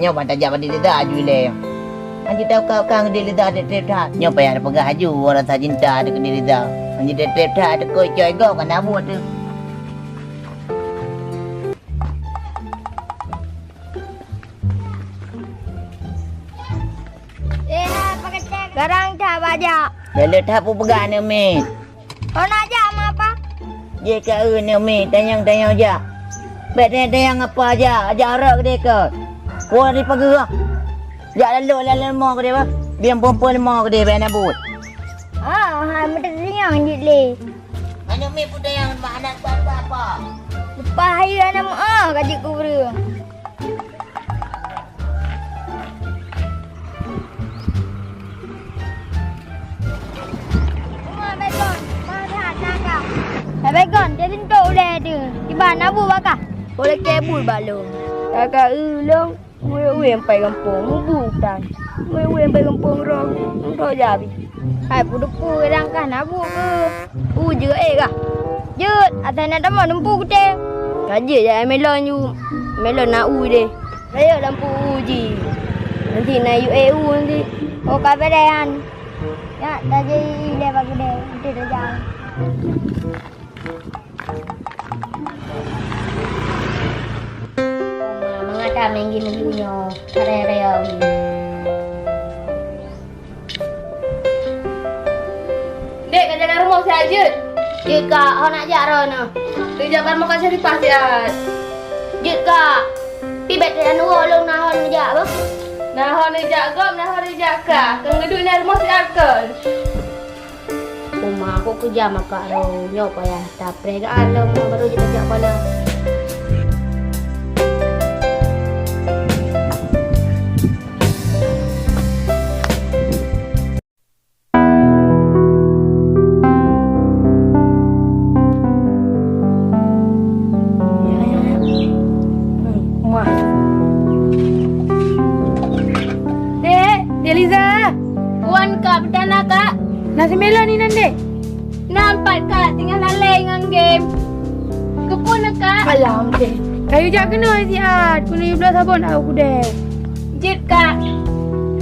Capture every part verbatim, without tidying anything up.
Nyoe ban tajak bak Dek Liza aju ilèe. Hanjeuet tauka-uka ngon Dek Liza trép-trép that. Nyoe payah tapeugah aju rasa cinta teuh keu Dek Liza. Hanjeuet trép-trép that teuh keu coy gob ka na buet teuh. Eh, hai, pakacang. Garang that bajak. Dah le that peue peugah aneuk miet. Hana jak, ma apa? Jih ka eu aneuk miet, tanyong-tanyong jak. Bèk tanyong-tanyong apa jak, jak rot keudeh keu. Peue dipeugah? Jak lalok lam leumô keudeh bah. Bieng peue-peue leumô keudeh bèk na buet. Ah, hai, meuteutanyong jih lé. Aneuk miet peue tanyong mah hana apa-apa. Leupah hayeue hana meu'ah ka jeuet keu ureueng. Hai Baygon, dia sentok ulèe tu. Tiba nabu bakah. Boleh kebul balong. Kakak ulong, weh-weh sampai gampông, mubu utan. Weh-weh sampai gampông rong, untuk jadi. Hai, peue-peue kadang kah nabu ke? U jeuet, eh, kah? Jeuet, asai na tamong lampu kutem. Ka jeuet jak melon ju. Melon na u deh. Rayeuk lampu u jih. Nanti na yue u nanti. Oh, ka beureh nyan. Nyak, tajak ilèe bak keudè. Nanti tajak. Mangat that minggi-minggi nyoe. Raya-raya. Dek, ka jaga rumoh siat jeuet? Jeuet, Kak. Ho nak jak droeneuh. Neujak bak rumoh Kak Syarifah siat. Jeuet, Kak. Pi bèk teuka nyoe lôn na ho neujak beuh. Na ho neujak gob, na ho neujak kah. Keu geuduek nyan rumoh siat kon. Uma, kok keujam akak droe. Nyoe payah tapreh geualom, barô jeuet tajak pala. Dek, Dek Liza. Wan, Kak, peue na, Kak? Na si Melon inan, Dek? Na pat, Kak, tinggai lalai ngon game. Keupeue na, Kak? Alah, Dek. Kayue jak keunoe siat, keunoe yue bloe sabon, au kudeh. Jeuet, Kak.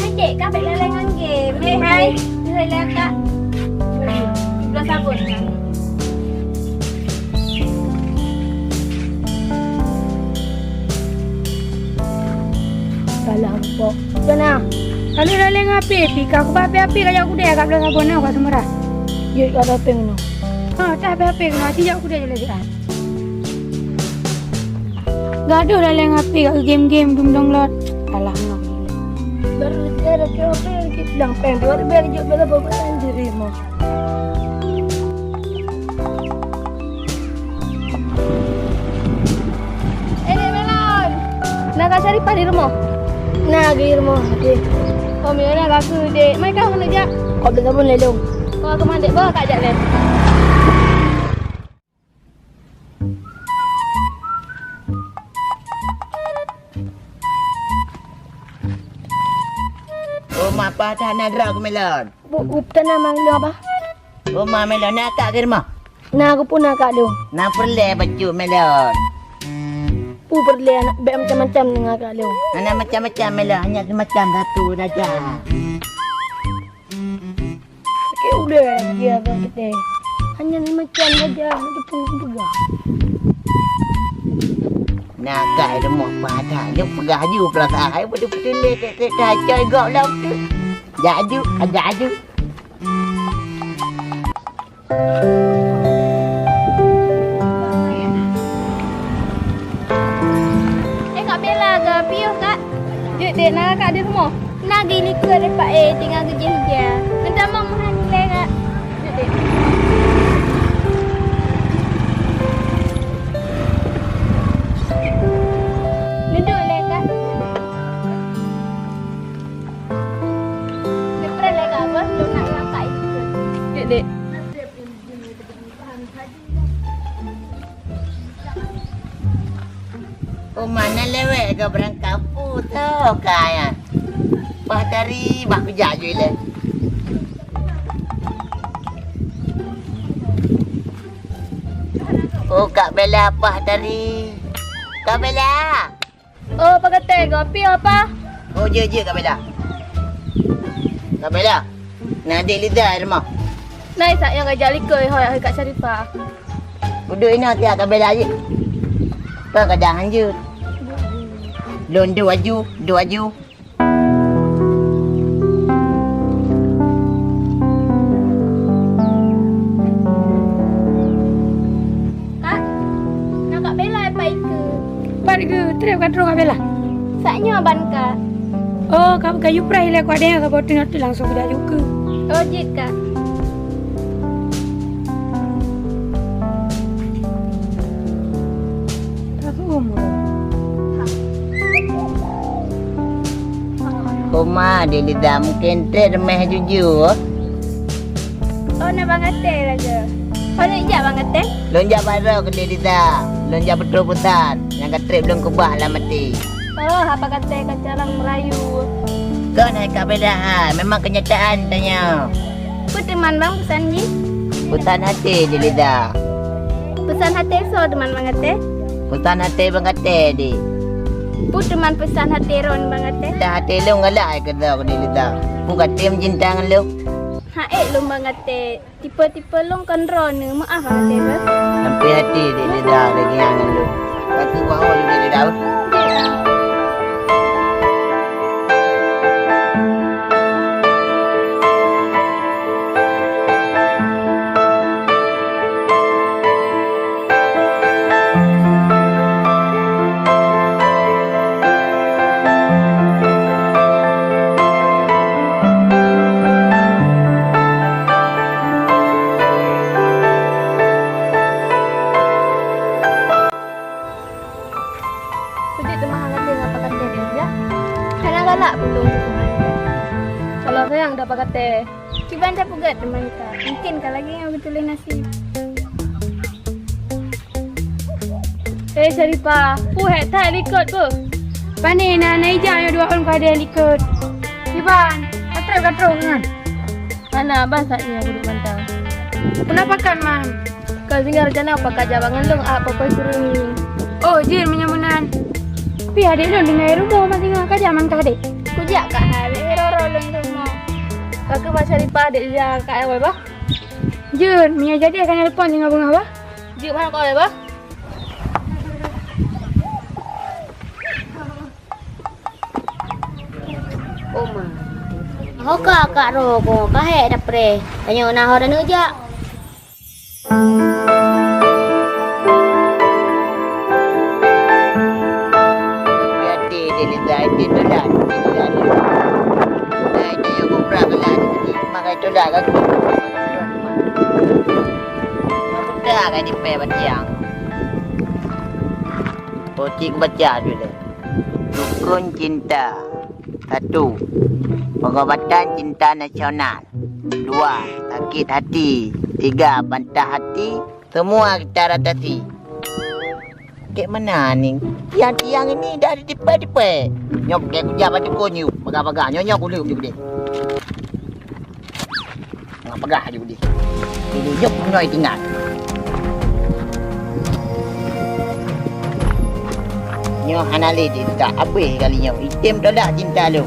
Hai, Dek, ka bèk lalai ngon game. Hai, hai. Hai, hai, Kak. Bloe sabon, Kak. Salah, Mpok. Jana, ka lheueh lalai ngon Apé, pih ka kubah Apé, Apé ka jak kudeh ka bloe sabon nyoe ka seumeurah. Jeuet ka Apé nyoe. Ha, tah Apé, Apé keunoe, aci jak kudeh jih lagèe nyan. Gadoh laleng H P ka game-game dum download. Alah, ngon. Baru dia ada coba yang kita bilang peng dua ribu tujuh belas baru kan jadi mah. Eh, Dek Melon. Na Kak Syarifah di rumoh? Na, di rumoh, Dek. Oh, Melon na ka keu, Dek. Mai kah meuneuh jak? Kok beusaboh lé lôn. Kok keuman, Dek, bah kak jak lé. Oma pah that na droe keu Melon. Bu, bu, tana mang lôn apa? Oma Melon na kak keu rumoh? Na, keupeue na kak lôn? Na peureulèe bacut Melon. Peue peureulèe, na bèk macam-macam ngon kak lôn. Hana macam-macam Melon, hanya simacam satu saja. Sakét ulèe lagèe abang kitai. Hanya ni macam saja, hana teupeue peugah. Na kak rumoh padah, jeuet peugah aju peurasaan. Hai, beutôi-beutôi lé, tek-tek dah coy gob lom tu. Jak aju, ajak aju. Eh, Kak Bella ke? Piôh, Kak? Jeuet, Dek, na kak di rumoh? Na geuh likot, Dek, Pak, eh, tinggai geujih-jih. Meutamong meuhan lé, Kak. Jeuet, Dek. Neuduek lé, Kak. Neupreh lé, Kak, beuh, lôn nak ngon Kak ikot. Jeuet, Dek. Oh, mana lewat ke berangkat pu tu kaya. Bah tari bah kujak je le. Oh, Kak Bella, bah tari. Kak Bella. Oh, Pak Gatè, kopi apa? Oh, jeuet, jeuet, Kak Bella. Kak Bella, na adék Liza di rumoh? Na, Isa, nyang geujak likot, hôi, hôi Kak Syarifah. Uduk inoe siat, Kak Bella, jeuet. Kan kadang hanjeuet. Lôn duek aju, duek aju. Kak, na Kak Bella pat ikeue? Pat ikeue, trép ka troh Kak Bella? Sa'at nyoe ban, Kak. Oh, ka, ka yue preh ilèe, ku adak saboh teungoh teuk langsông kujak jok keue. Oh, jeuet, Kak. Ka seuumu. Koma, Dek Liza, mungken trép reumeh jujur. Oh, na Bang Gatè lagèe. Padum jak Bang Gatè? Lôn jak baroe keu Dek Liza. Lôn jak peutrok peusan nyang ka trép lôn keubah lam até. Oh, haba Gatè ka carông meurayu. Kon hai Kak Bella hai, memang keunyataan tanyoe. Peue teuma Bang peusan jih? Peusan até, Dek Liza. Peusan até soe teuma Bang Gatè? Peusan até Bang Gatè, Dek. Peue teuma peusan até droen Bang Gatè? Dah até lôn galak hai keudroe, Dek Liza. Peue Gatè meucinta ngon lôn? Han ék lôn Bang Gatè. Tipe-tipe lôn kon droeneuh, meu'ah Bang Gatè beuh. Sampai até Dek Liza lagèe nyan ngon lôn. Ka keuh bahô Dek Liza beuh. Peue jeuet teuma hana teuingat Pak Gatè, Dek Liza? Hana galak peue lôn keu teuma. Kalau sayang dah Pak Gatè. Kiban tapeugèt teuma ka. Mungken ka lagèe nyoe geutuléh nasib. Eh, Syarifah, peue hék that likot peue? Pane na, na ija nyoe dua ôn ka deh likot. Kiban, ka trép ka troh nyan. Hana, ban sa'at nyoe kuduek mantong. Peue na pakat, Man? Kon singoh rencana Pak Kajak bak ngon lôn, a, Pak Poi Kureueng. Oh, jeuet meunyoe meunan. Pih adék lôn tinggai rumoh, man singoh Kajak man kah adék? Kujak ka hai, lé roro lôn rumoh. Ka keuh Mak Syarifah adék Liza ka awai bah? Jeuet, meunyoe jadi ka neuleuphon singoh beungoh bah? Jeuet, man ka awai bah? Oma. Ho ka kak roh ko, ka hék dapreh. Tanyoe na ho taneuk jak. Hati-hati, Dek Liza, hati-hati, Dek Liza. Hai, tanyoe gubra keulah, makai tulah ka. Peugah ka di pèe batiang. Pocik baca judul. Dukun cinta. Satu, pengobatan cinta nasional. Dua, sakit hati. Tiga, patah hati. Semua kita ratasi. Kek mana ni? Tiang-tiang ini dah ditipèe-tipèe. Nyoe kek kujak bak dukun you. Bagah-bagah. Nyoe, nyoe kuleueng you deh. Ngon peugah aju deh. Jadi jok meunyoe tinggai. Nyoe hana lé cinta, abéh kali nyoe. Item tolak cinta lôn.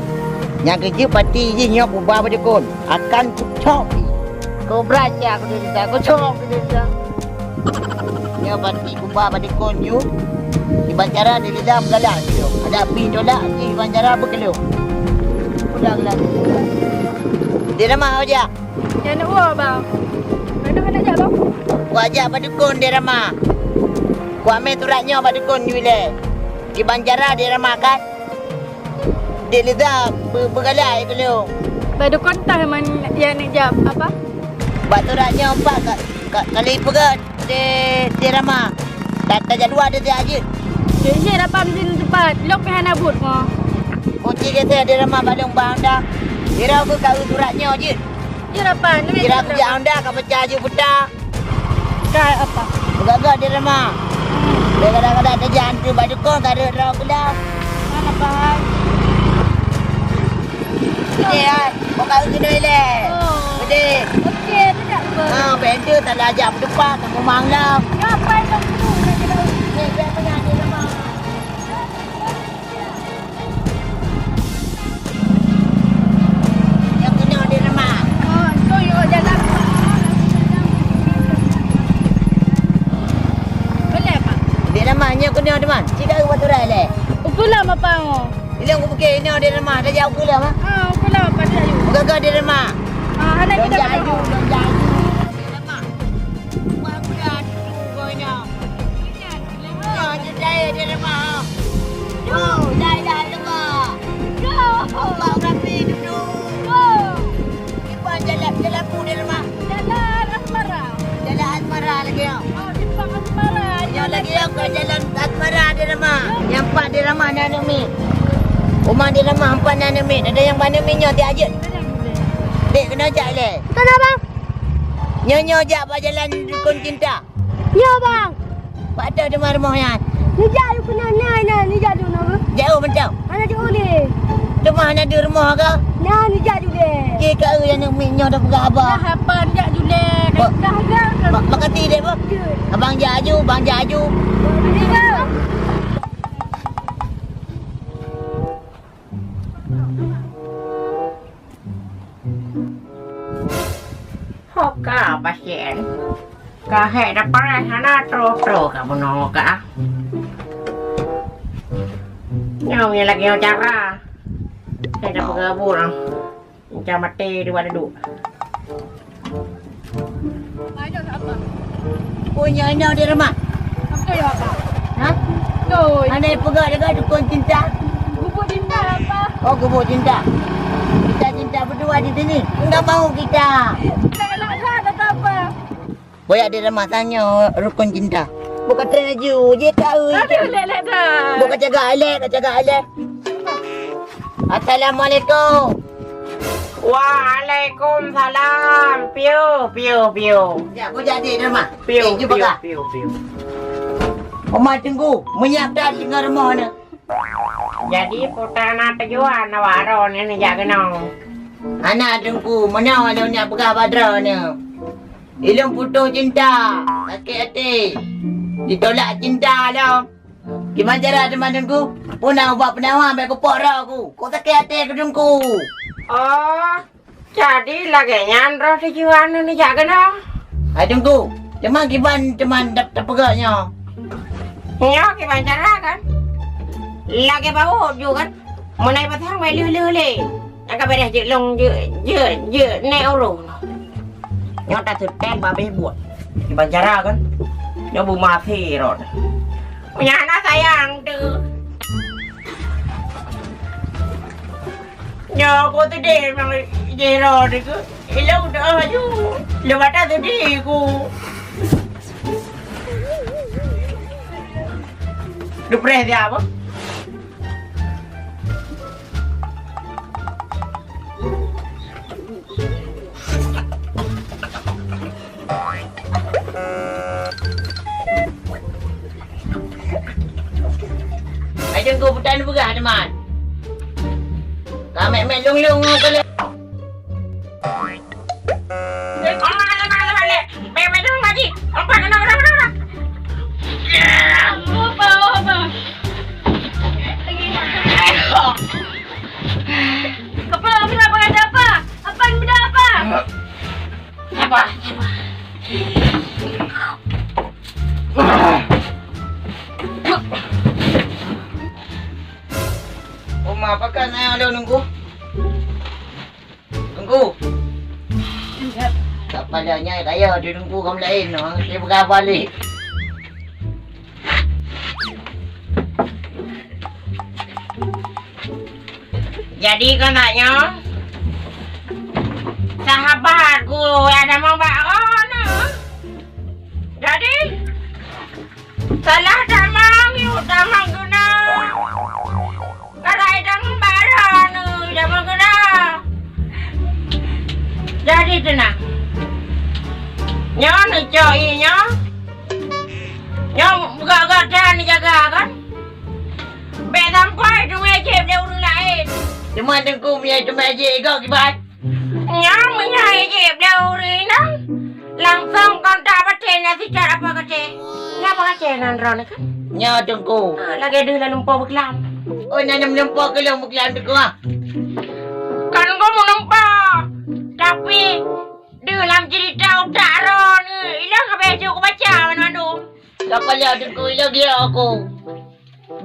Nyang keujeuet pati jih nyoe kuba bak dukun. Akan kucok jih. Kobra cak kucinta, kucok kucinta. Nyoe pati kuba bak dukun you. Kiban cara Dek Liza meugalak you. Ada pi tolak jih kiban cara beukeulong. Udah geulak. Dek Rama, ho jak? Nyan woe, Bang. Mana, mana jak, Bang? Ku jak bak dukun Dek Rama. Ku amé surat nyoe bak dukun you ilèe. Kiban cara Dek Rama kan? Dek Liza beu-, beugalak keulong. Bak dukun tah man ya neujak apa? Bak surat nyoe empat ka-, ka-, kali peugah. Dek, Dek Rama. Ta-, tajak luwa deh, deh, jeuet. Jeuet, jeuet, apa meusin teumpat. Lôn pih hana buet mo. Kunci geuseh Dek Rama bak lôn bak Honda. Kira aku kawin surat nyoe jeuet. Jeuet apa? Kira aku jak Honda ka pecah jeuet buta. Ka apa? Peugah-gah Dek Rama. Dek kadang-kadang tajak hantu bak dukun ka rhot droe gula. Mana pahai? Ini ai, buka kedai le. Oh. Gede. Okey, tidak apa. Ha, benda tak lajak berdepan, tak memang lah. Ya, apa yang kamu nak kena? Ni, biar penyanyi nama. Nyoe teuma, cit taeu bak aturan lé. Ukeue lom apa ngo? Ilong kupiké nyoe di rumah, tajak ukeue lom, ha? Ah, ukeue lom apa tajak yue? Ukeue di rumah. Ah, hana kita jak aju, lom jak aju. Di rumah. Wah, udah aju kau nyoe. Nyoe, nyoe jahé di rumah. Yo, la ilaha illallah. Yo. Allah Rabbi dulu. Yo. Kiban jalan, jalan pu di rumah. Jalan Asmara. Jalan Asmara lagèe nyoe. Oh, simpang Asmara. Nyoe lagèe nyoe ka jalan Asmara di rumah. Nyang pat di rumah na aneuk miet. Rumah di rumah empat na aneuk miet. Ada nyang bak aneuk miet nyoe tiap jeuet. Dek keunoe jak ilèe. Keunoe, Bang. Nyoe, nyoe jak bak jalan Rukun Cinta. Nyoe, Bang. Bak ateueh teuma rumoh nyan. Neujak yue keunoe na, na, neujak dulu na, Bang. Jauh mantong. Hana jauh lé. Teuma hana deuh rumoh ka? Na, neujak dulu lé. Oke, ka eu aneuk miet nyoe tapeugah haba. Nah, haba neujak dulu lé. Ba-, dah, dah, dah. Ba-, makasih deh, Bang. Ya. Abang jak aju, bang jak aju. Ya. Ho ka pasien. Ka hék taparéh hana troh-troh ka bunoe ka. Nyoe nyang lagèe nyoe cara. Hék tapeugah bunoe. Macam maté dua duduk. Punya ina di rumah. Apa ya, Pak? Hah? Tuh. Ada yang pegang jaga dukun cinta. Gubuk cinta apa? Oh, gubuk cinta. Kita cinta berdua di sini. Enggak mau kita. Kita nak lihat atau apa? Boyak di rumah tanya rukun cinta. Bukan teraju je tahu. Aduh, lek, lek dah. Bukan cakap lek, cakap lek. Assalamualaikum. Waalaikumsalam. Piu, piu, piu. Ya, aku jadi di rumah. Piu, eh, jumpa piu, kak. Piu, piu. Oma tunggu, menyap dah tinggal rumah ni. Jadi, putra na tujuan awak droe ni jak keunoe. Anak tunggu, mana walau nak peugah bak droe ni. Ilong putus cinta, sakit hati. Ditolak cinta lom. Kiban cara teuma Teungku? Peue na ubat peunawa bèk kupok droe ku. Kok sakét até keu Teungku. Oh, jadi lagèe nyan droe tujuan neujak keunoe? Hai Teungku, teuma kiban teuma teupeugah nyoe? Nyoe kiban cara kan? Lagèe bawôt ju kan? Meunai pasang bèk lheueh-lheueh lé. Nyang ka beureh jeuet lôn, jeuet, jeuet, jeuet nèk uroe. Nyoe taseutém babeh buet. Kiban cara kan? Nyoe beumaté rot. Meunyo hana sayang teuh. Nyoe ku teudeh memang jih rot ku. Ilôn doh aju. Lôn bata teudeh ku. Dupreh siapa? Hai Teungku, peutan peugah teuma. Ka mèk-mèk lôn-lôn ngon keu lé. Kepala kenapa ada apa? Apa yang beda apa? Sabar, sabar. Oma, pakon na lôn Teungku? Teungku. Kepala nyai kaya di Teungku kaum laén, no, saya peugah balik. Jadi kon tanyoe, sahabat ku ada mau bak oh no. Jadi salah tamong yuk tamong guna. Karai tamong barang nu tamong guna. Jadi tenang. Nyoe neucok i nyoe. Nyoe buka-buka dan jaga kan. Bèk sampai teumèe jieb lé ureueng laén. Teuma Teungku meunyo teumèe jieb igoe kiban? Nyan meunyo jieb lé ureueng inong, langsong kontak batèe nyan sicat apa katé. Nyan apa katé nan droeneuh kan? Nyoe Teungku. Ah, lagèe deuh lam lumpoe beuklam. Oh, nan lam lumpoe keu lôn beuklam Teungku ah. Kan Teungku meulumpoe. Tapi deuh lam cerita utak droeneuh, ilôn habéh jeuet kubaca banmandum. Kapala Teungku ilôn giok aku.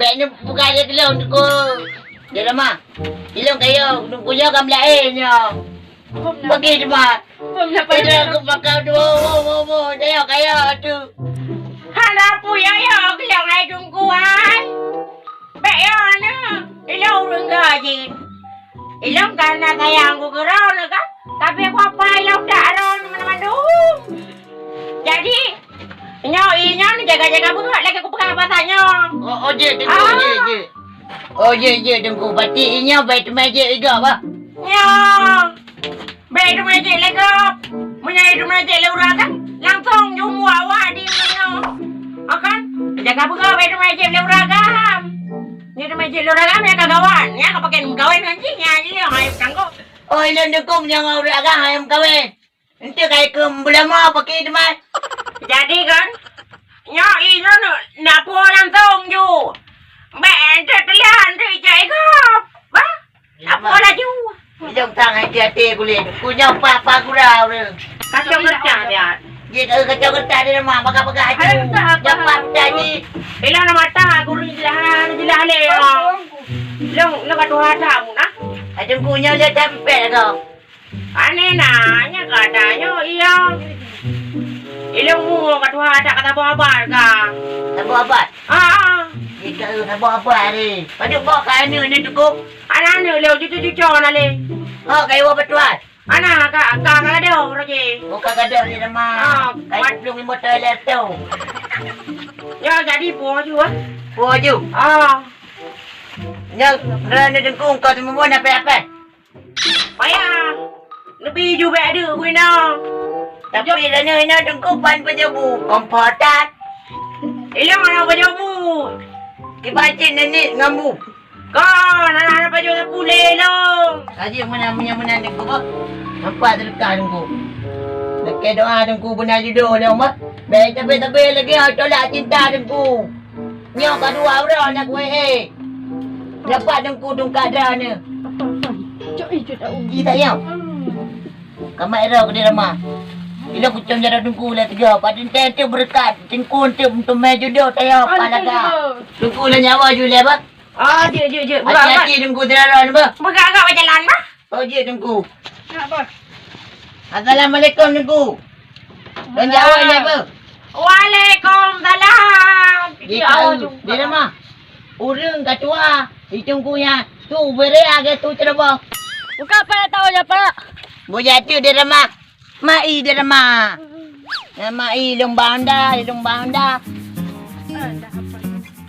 Bèk neubuka lé keu lôn, Teungku. Di Rama. Ilôn kayô, Teungku nyoe ka meulaén nyoe. Bagi Rama. Ilôn aku pakam tu, wo, wo, wo, wo, kayô, kayô tu. Hana peue yo, yo, keu lôn hai Teungku hai. Bèk yo na. Ilôn ureueng gaji. Ilôn ka na sayang ku keu droeneuh kan, tapi ku apa ilôn tak droeneuh mandum-mandum. Jadi, nyoe, i nyoe neujaga-jaga beureukat lagèe kupeugah basa nyoe. Oh, oh, jeuet, Teungku, ah, jeuet, jeuet. Oh, jeuet, jeuet, Teungku. Berarti i nyoe bèk teumè jeuet lé gob, bah? Nyoe. Bèk teumè jeuet lé gob. Meunyoe teumè jeuet lé ureueng agam, langsông jumbo awak di nyoe. Akan jaga beureukat bèk teumè jeuet lé ureueng agam. Nyoe teumè jeuet lé ureueng agam, nyan ka gawat. Nyan ka pakèk meukawen ngon jih, nyan jih nyang hayeu tanggoh. Oh, ilôn dukung nyang ureueng agam hayeu meukawen. Enteuk ka ikeu beulama pakèk teumè. Jadi kan, nyoe i nyoe na, na po langsông ju. Bèk enteuk teulian enteuk ijak i gob. Bah, na po laju. Ilôn sang hati-hati kulét. Ku nyoe pa-pa gura ureueng. Kacau gata dia. Jih ka kacau gata di Rama, bagah-bagah aju. Hai, entah apa. Nyoe pa peucaya jih. Ilôn na mata guru jeulaih, jeulaih lé. Long, long ka tuha that mu nah. Aju ku nyoe lé tempet kau. Aneh na, nyan gata nyoe iya. Ilôn mu ka tuha that ka saboh abad ka. Saboh abad? Ah. Jika saboh abad ni. Padub bak ka aneuk ni cukup. Aneuk-aneuk lé cucu-cucu na lé. Oh, ka iwa betuan. Ana ka, ka, ka gadoh roh jih. Oh, ka gadoh di Rama. Ah, ka mat- iplung imo toilet tu. Ya, jadi po ju ah. Po ju? Ah. Nyan, rani dengkung kau teumubon apa-apa? Payah. Leubeh ju bèk deuh beuina. Tapi lana ina dengkung pan pajobu. Kompotan. Ilong ana pajobu. Kiban cit nenek ngambu. Kon, alah, alah, pajoh pulé lom. Saji meunan, meunan, meunan Teungku, bah. Nampak teureukah Teungku. Lakèe doa Teungku beuna judoh lom, bah. Bèk tabé-tabé lagèe tolak cinta Teungku. Nyoe ka dua uroe nak kueh, eh. Dapat Teungku tungkat droeneuh. Cok, eh, cok, tak, oh. Ji tak nyoe. Hmm. Kamat ira keu di Rama. Ila kucom jaroe Teungku lé tiga. Pat teuntèe teuh beureukat. Teungku teuh meuteumé judoh tayong palaga. Teungku lé nyawa ju lé, bah. Oh, jeuet, jeuet, jeuet. Hati-hati Teungku teularang, bah. Beugak-gak bak jalan, bah. Oh, jeuet Teungku. Nak, bah. Assalamualaikum Teungku. Lôn jaweueb lé, bah. Waalaikumsalam. Di kau, di Rama. Ureueng ka tuha, di Teungku nyan. Tu beureulèe lagèe tu ceureuboh. Buka apa tahu je, Pak? Bujatu di Rama. Mai di Rama. Nah, mai lumba honda, lumba honda.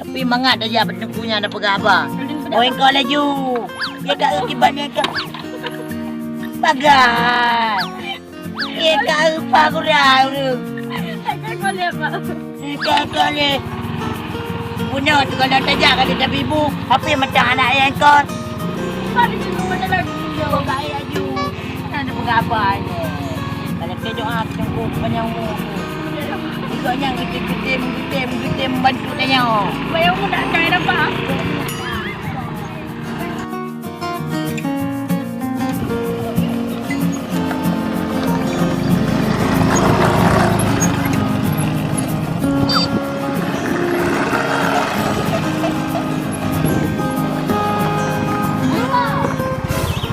Tapi mangat aja Teungku nyan na peugah haba. Boy kau laju. Dia kat kiban dia kat. Bagai. Dia kat rupa kurang tu. Ada kau lihat, Pak. Ika-ika lé. Bunoe teuka lôn tajak ka teutab ibu, tapi mantong aneuk nyang kon. Mari jeuet mata lagi. Baik aju. Mana ada peugah apa ni? Kalau ke doa ke Teungku panyang umur. Iko nyang geutem-geutem, geutem-geutem bantu tanyoe. Bayang mu nak kai dapat.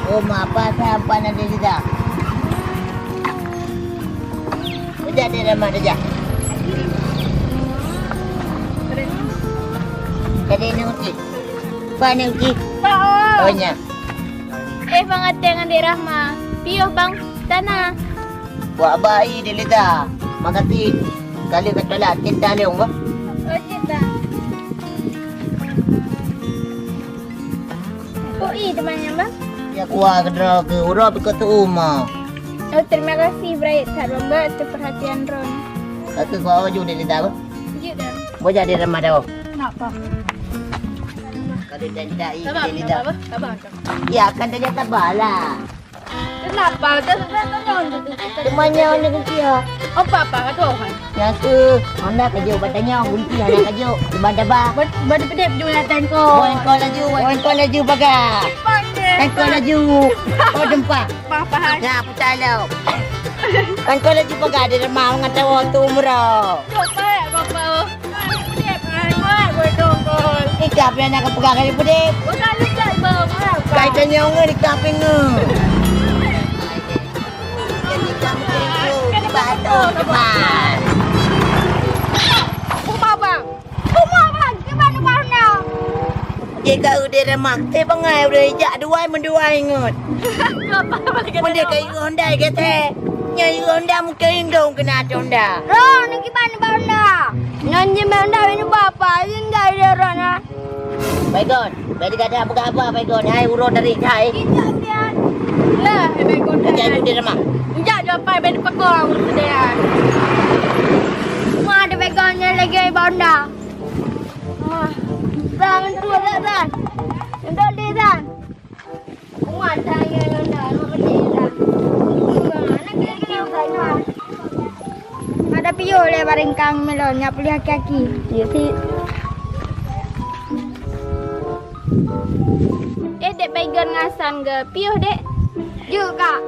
Oh, mapa sampan ada juga. Kejap dia dah mak kejap. Tadi ni uci. Pan ni uci. Pak, oh. Oh, nya. Eh, Bang Ateng adik Rahma. Piôh Bang Tana. Buat bayi dia leda. Makasih. Kali kata lah cinta dia, Bang. Oh, cinta. Ui, teman nyan, Bang. Ya, kuah kedra ke uroe pih keu teuuma. Oh, terima kasih, Bright. That lomba teuperhatian Ron. Kata kau awak judi lida, Bang? Judi, Bang. Boleh jadi ramah dah. Kenapa? Kalau dah tidak, sabar, ini dah. Sabar, sabar. Ya, kan dah sabar lah. Kenapa? Dah, dah, dah, dah, dah, dah. Temannya ni kunci ya. Oh, papa, kata orang. Nyang keu, hana kajok batanyong, gunting hana kajok, teuma daba. Ban, ban pedep ju nyang tangko. Wan kau laju, wan kau laju baga. Tangko laju. Oh, dempa. Papa, hai. Nya, putai lo. Tangko laju baga di rumah, ngan tawa tu umroh. Kau payah, kau payah. Pedep, hai, buat, buat dongkol. Ikap yang nak pegang kali putih. Bukan ikap, Bang. Kai tanya orang ikap ingat. Kena potong, kena potong. Rumah, Bang. Rumah, Bang. Gimana, Bang? Jika udah dah mati, bangai udah ijak dua, menduai ingat. Benda kayu Honda kata. Nyai Honda mungkin indung kena Honda. Roh, nak gimana, Bang Honda? Nyan je Bang Honda, ini bapa, ini dah ada roh nah. Baygon, bèk gata peugah haba Baygon, hai uroe tarék hai. Injak udian. Lah, hai Baygon. Injak udian mak. Injak jawapan bèk dipakong uroe udian. Wah, ada Baygon nyang lagèe Honda. Wah. Bang, tu dah, Bang. Untuk dia, Bang. Ada piôh lé bareng kang melon nyak peuleueh aki-aki. Iya sih. Eh, Dek Baygon ngasan ke? Piôh, Dek. Jeuet, Kak.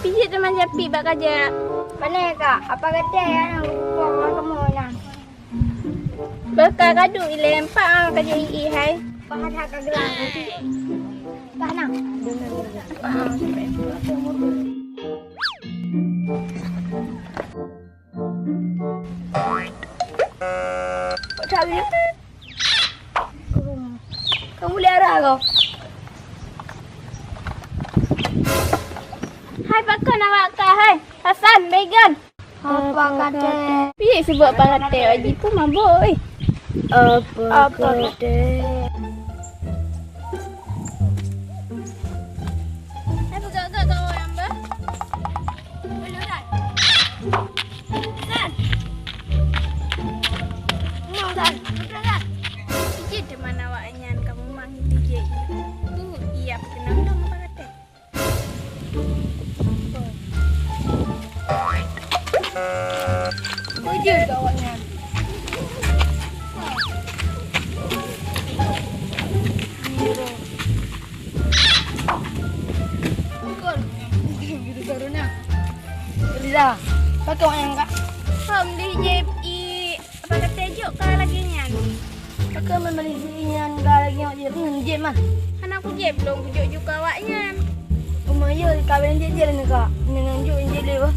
Pijit teuma japi bak kajak. Pane, Kak? Apa kata ya, nak buka kamu nah? Beuka kadu ilèe empat ah, ka jeuet i hai. Pahat ka gelang. Pahat na. Kamu liara kau. Hai, pakon awak ka, hai? Hasan, Baygon. Apa kata? Piye sibuk apa kata? Aji pun mabuk, eh. Apa kata? Hai, peugah-peugah kawan hamba. Belum, Ran. Ran. Mau, Ran. Betul, Ran. Ije di mana awak nyan kamu mang ije. Tu iya kenal dong apa kata? Beujeuet keu awaknyan. Betul. Riza, pakai awaknyan, Kak? Hom, dih jép i Apa kata jok ka lagèe nyan? Pakon meumali si nyan ka lagèe nyoe jép, nyan jép mah. Hana kujép lôn kujok ju keu awaknyan. Teuma yö kawen jép jép lé nyoe ka. Nyan jok jép lé bah.